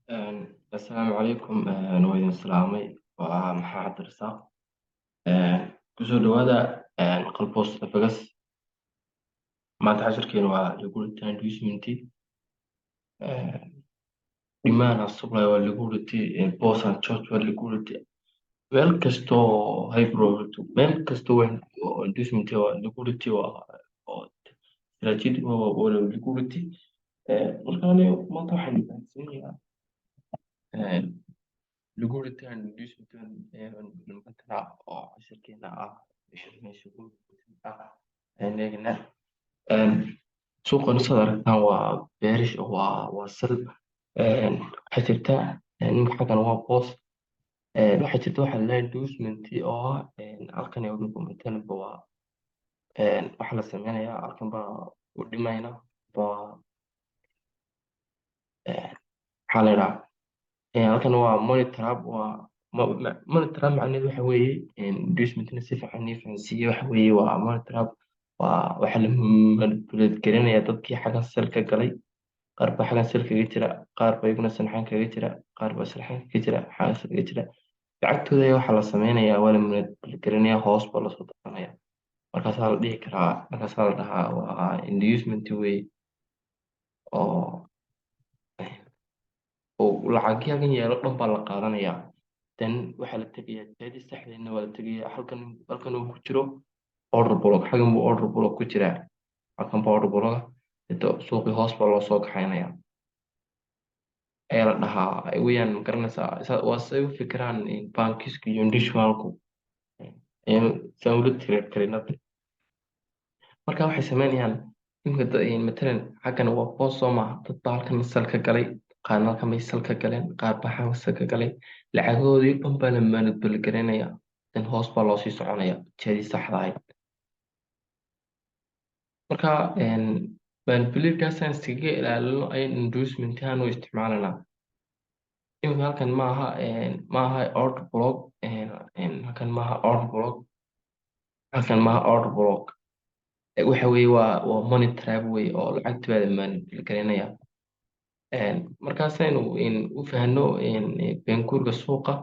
Assalaamu calaykum, waa idin salaamay. Waa Maxaa Cabdirasaaq. Kusoo dhawaada Qalboos FX. Maanta cashirkeenu waa liquidity inducement, demand and supply waa liquidity, BOS and CHoCH waa liquidity. Meel kastoo high probability, meel kastoo oo inducement waa liquidity, waa oo strategy waa liquidity. Marka aniga maanta waxaan fahamsiinayaa liquidity and inducement matala oo cashirkeena ah, meesha ugu ah ayaan eegnaa. Suuqan saad aragtaan waa bearish, waa sell. Waxaa jirta ninka xaggan waa BOS. Waxaa jirta waxa la inducement oo ah halkan ay ugu matalanba waa waxaa la sameynayaa halkan baa u dhimayna baa maxaa la yidhaha, halkan waa money trap. Waa money trap. Macnaheedu waxa weeye inducementna si fiican ii fahansiiye. Waxa weeye waa money trap, waa waxa la manipulate garinaya dadkii xaggan sell ka galay. Qaar baa xaggan sell kaga jira, qaar baa iyaguna sanxan kaga jira, qaar baa salxan kaga jira, xaggan sell kaga jira. Lacagtooda ayaa waxaa la sameynayaa, waa la manipulate garinayaa, hoos baa lasoo daranaya. Markaasaa la dhihi karaa, markaasaa la dhahaa waa inducement wey oo lacagyagan yeelo dhan baa la qaadanayaa. Then waxaa la tegayaa jihadii saxdeedna waa la tegayaa. Halkan uu ku jiro order block, xaggan buu order block ku jiraa, halkan baa order block. Inta suuqii hoos baa loo soo kaxaynaya ayaa la dhahaa weyaan. Ma garanaysaa? Waa say u fikiraan bankisku iyo individualku saan ula trade karinada. Marka waxay sameynayaan imika matalan xaggan waa BOS, soo maaha? Dad baa halkan sell ka galay, qaarna halkan bay sell ka galeen, qaar baa xaggan sell ka galay. Lacagahoodii dhan baa la manipulate garaynaya, dan hoos baa loo sii soconaya jihadii saxda ahayd. Marka manipulate-kaasaan iskaga ilaalino ayaan inducement ahaan u isticmaalanaa. Imika halkan maaha order block, halkan maaha order block, halkan maaha order block. Waxa weeye waa money trap wey oo lacagta baa la manipulate garaynaya. Markaasaynu u fahanno beenguurka suuqa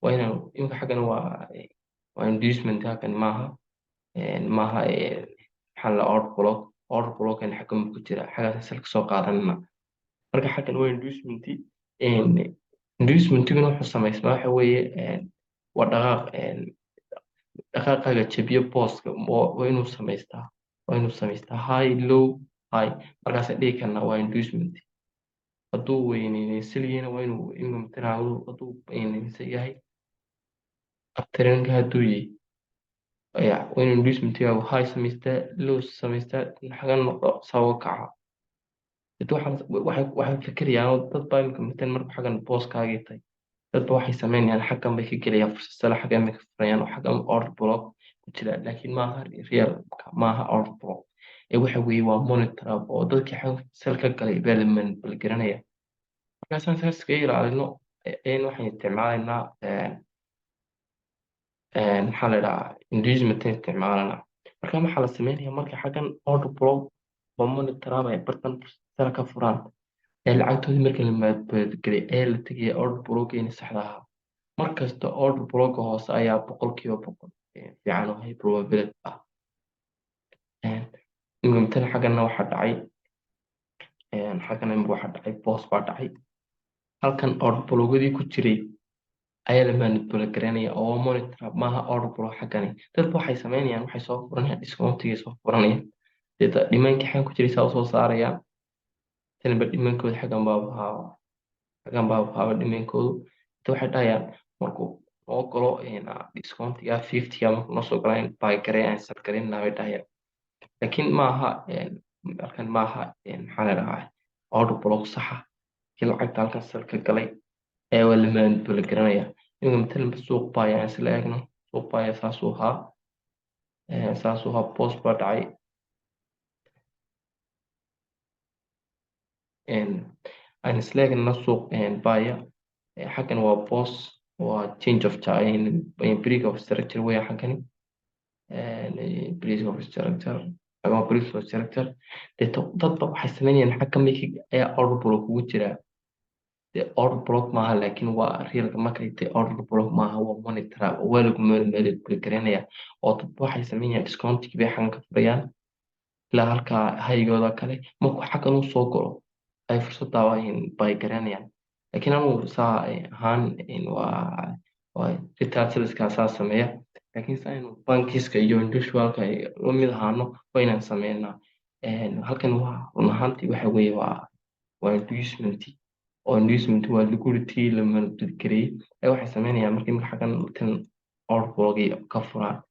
waa inaan imika xaggan waa inducement. Halkan maaha maxaa la order block. Order blockan xaggan ku jira, xaggaas sell ka soo qaadanana. Marka xaggan waa inducement. Inducementiguna wuxuu samaysmaa waxa weeye waa dhaqaaq dhaqaaqaaga jabiyo BOS-ka. Waa inuu samaystaa high, low, high. Markaasaan dhihi karnaa waa inducement. Hadduu weyneynaysaliyiina waa inuu imika matalan hadduu weyneysan yahay, uptrendka hadduu yahay, ya waa inuu inducementigaagu high samaystaa, low samaystaa, xagan noqdo, saa uga kaca. Dad waxay fikirayaan oo dad baa imika matalan markuu xaggan BOS-kaagii tahay, dad ba waxay sameynayaan xaggan bay ka gelayaan fursad sell, xaggan bay ka furayaan oo xaggan order block ku jira, laakiin maaha real, maaha order block ee waxa weeye waa money trap oo dadkii xaggan sell ka galay baa la manipulate garanaya. Markaasaan saas iskaga ilaalino ayaan waxaan isticmaalaynaa maxaa la idhahaa, inducement isticmaalanaa. Marka waxaa la sameynaya marka xaggan order block oo money trap ay bartan sell ka furaan ee lacagtoodii marka la manipulate garay ayaa la tegaya order blockgeeni saxda ahaa. Markasta order blocka hoose ayaa 100% fiican oo high probability ah. Imika matalan xaggana waxaa dhacay, xaggana imika waxaa dhacay BOS baa dhacay. Halkan order blockadii ku jiray ayaa la manipulate garaynaya oo money trap, maaha order block xaggani. Dadku waxay sameynayaan, waxay soo furanayaan discountigay soo furanayaan, deeta demandkii xaggan ku jiray saa usoo saarayaan. Tanba demandkooda xaggan baa ahaaba demandkoodu. Inta waxay dhahayaan markuu noo galo discountiga 50-ga, markuu noo soo galo buy garay aan sell garinaa bay dhahayaan. Laakiin maaha halkan, maaha maxaa la dhahaa, order block saxa. Kii lacagta halkan sell ka galay ee waa la manipulate garanaya. Imika matalan suuq buy aan isla eegno. Suuq buy saasuu ahaa, BOS baa dhacay. Aan isla eegno suuq buy-a. Xaggan waa BOS, waa change of break of structure weya xaggani, break of structure, ama break of structure. Deeto dadba waxay sameynayaan xagga making ayaa order block kugu jiraa. Dee order block maaha, laakiin waa realka markay tahay order block maaha, waa money trap oo waa lagu maalgalinaya, oo dad waxay sameynayaan discountkii bay xaggan ka furayaan ilaa halkaa highgooda kale. Markuu xaggan u soo galo ay fursadda bay garanayaan. Laakiin anugu saa ahaan waa retail saleska saa sameeya, laakiin saa aynu bankiska iyo individualka ay la mid ahaano waa inaan sameynaa. Halkan waa run ahaantii waxa weeye waa inducement, oo inducement waa liquidity la manipulate gareeyey. Ay waxay sameynayaan markii marka xaggan tan order block ka furaan,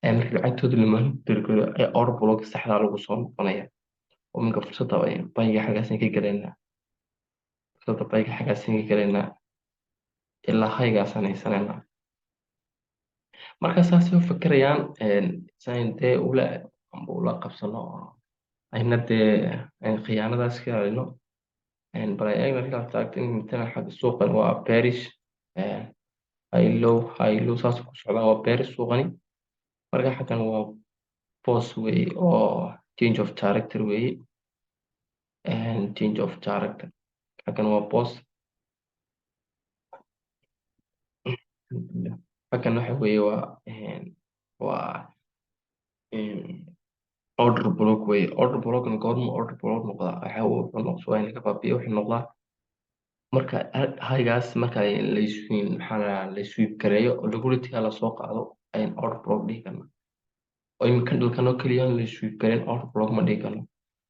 markii lacagtooda la manipulate gareeyo ay order block saxda lagu soo noqonaya, oo minka fursadda buyga xaggaasan ka galaynaa, fursadda buyga xaggaasan ka galaynaa, ilaa highgaasaan haysanaynaa. Marka saasay u fikirayaan sayn dee ula amba ula qabsano oo ayna dee khiyaanadaas ka ilaalino. Bal ay eegna real fact in matalan xagga suuqan waa bearish, high low, high low saas ku socdaa, waa bearish suuqani. Marka xaggan waa BOS weeye oo change of character weeye, change of character. Xaggan waa BOS. Xaggan waxa weeye waa order block weeye. Order blockna goorma order block noqdaa? Waxa wuxuu noqdaa waa inaga baabiyo, wuxuu noqdaa marka highgaas marka laysu maxaa la la sweep gareeyo oo liquidity-ga lasoo qaado ayaan order block dhihi karnaa. Oo imika candlekan oo keliya aan la sweep gareyn order block ma dhihi karno.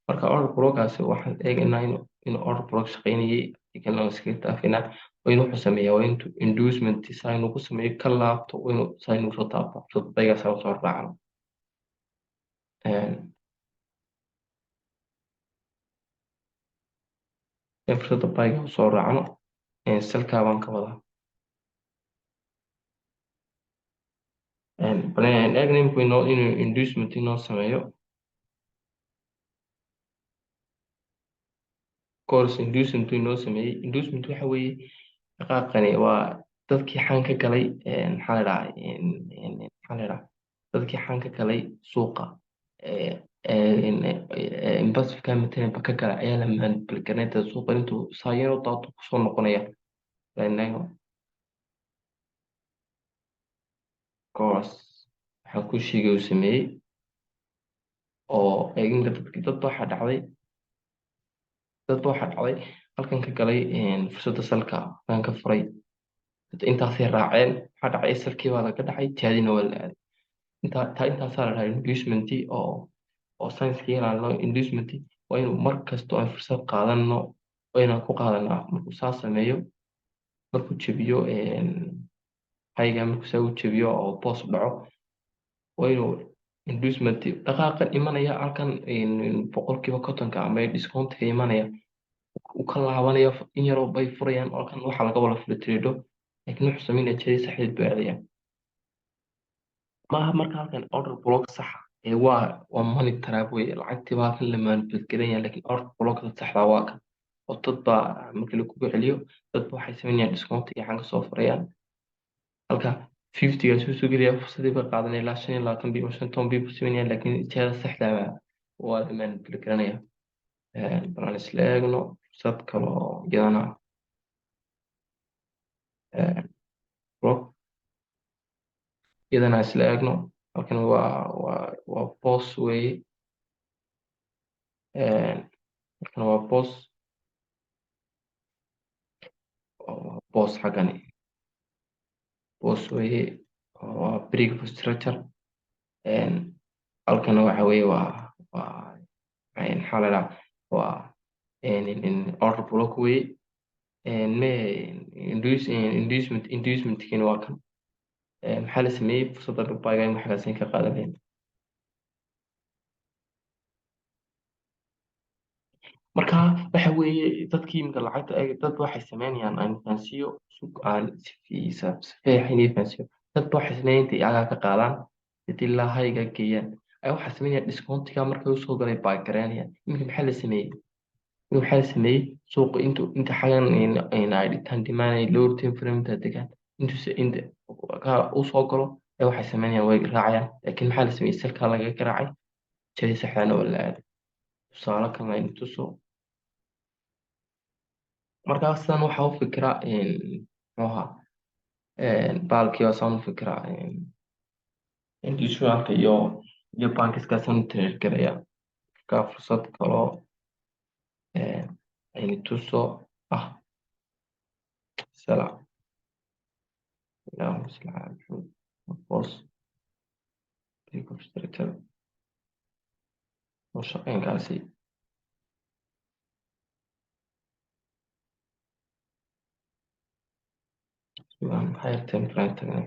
Marka order blockgaasi waxaan eegaynaa inuu order block shaqaynayay kalena waan iskaga dhaafaynaa. Waa inuu wuxuu sameeyaa, waa intuu inducement saa inuu ku sameeyo ka laabto, waa inuu saa inuu soo taabto fursad buygaas aan soo raacno. In fursadda buyga soo raacno sellkaa baan ka wadaa. Bal aan eegna iminku inoo inuu inducement inoo sameeyo. Course inducement inoo sameeyey. Inducement waxa weeye dhaqaaqani waa dadkii xan ka galay, maxaa la dhahaa, maxaa la dhahaa, dadkii xan ka galay suuqa impulsive matalan ba ka galay ayaa la manipulate gareynaya suuqa intuu saayano daato kusoo noqonaya. Inaga course waxaan ku sheegay uu sameeyey oo eeginka dadki dad waxaa dhacday, dad waxaa dhacday halkan ka galay fursadda sellka halkan ka furay, intaasay raaceen. Waxaa dhacay sellkii baa laga dhacay, jaadina waa la aaday. Intaa taa intaasaa la dhahaa inducement, oo science-ka ilaalino. Inducement waa inuu mar kasto aan fursad qaadano waa inaan ku qaadanaa markuu saa sameeyo, markuu jebiyo highga, markuu saa u jebiyo oo BOS dhaco, waa inuu inducement dhaqaaqan imanaya halkan 50%-ka ama discountka imanaya uu ka laabanaya in yaroo bay furayaan, oo halkan waxaa laga wada fura trade, laakiin wuxuu sameynaya jadii saxdeed buu aadaya. Maaha marka halkan order block saxa ee waa money trap weye, lacagtii baa halkan la manipulate gareynaya, laakiin order blockda saxda waa kan, oo dad baa markii lagu celiyo dad ba waxay sameynayaan discount gacan ka soo furayaan halka 50gaas uu soo gelaya, fursadii bay qaadanaya ilaa 25 pip, 15 pip buu sameynaya, laakiin jihada saxda ah waa la manipulate gareynaya. Bal aan isla eegno fursad kale oo iyadana block iyadana isla eegno. Halkan waa BOS weeye. Halkan waa BOS, waa BOS xaggani BOS weeye, waa break of structure. Halkan waxa weeye waa maxaa la dhahaa, waa order block weeye. Me inducement, inducementkiina waa kan. Maxaa la sameeyey? Fursadda buyga in waxgaas ka qaadanayna. Marka waxa weeye dadkii imika lacagta ay dad waxay sameynayaan aan fahansiiyo sug aan si fiican fahansiiyo. Dad ba waxay sameynayaan intay iyagaa ka qaadaan ilaa highga geeyaan ay waxay sameynayaan discountiga markay usoo galay buy gareynayaan. Iminka maxaa la sameeyey? Iminka maxaa la sameeyey? Suuqa intu inta xagan in ay dhigtaan demand ay lower time frame inta degaan intuuse inta ka usoo galo ay waxay sameynayaan way raacayaan, laakiin maxaa la sameeyey? Sellkaa lagaga garaacay, jadii saxdaana waa la aaday. Tusaale kale aynu tuso. Markaa sidan waxaa u fikiraa, muxuu ahaa, baalkii waa saan u fikiraa institutionalka iyo bankiskaasaan u trade garaya. Markaa fursad kaloo ayni tuso ah sala Allahumma salli ala Muhammad. BOS, break of structure oo shaqeynkaasi sugan higher time frame tagnay.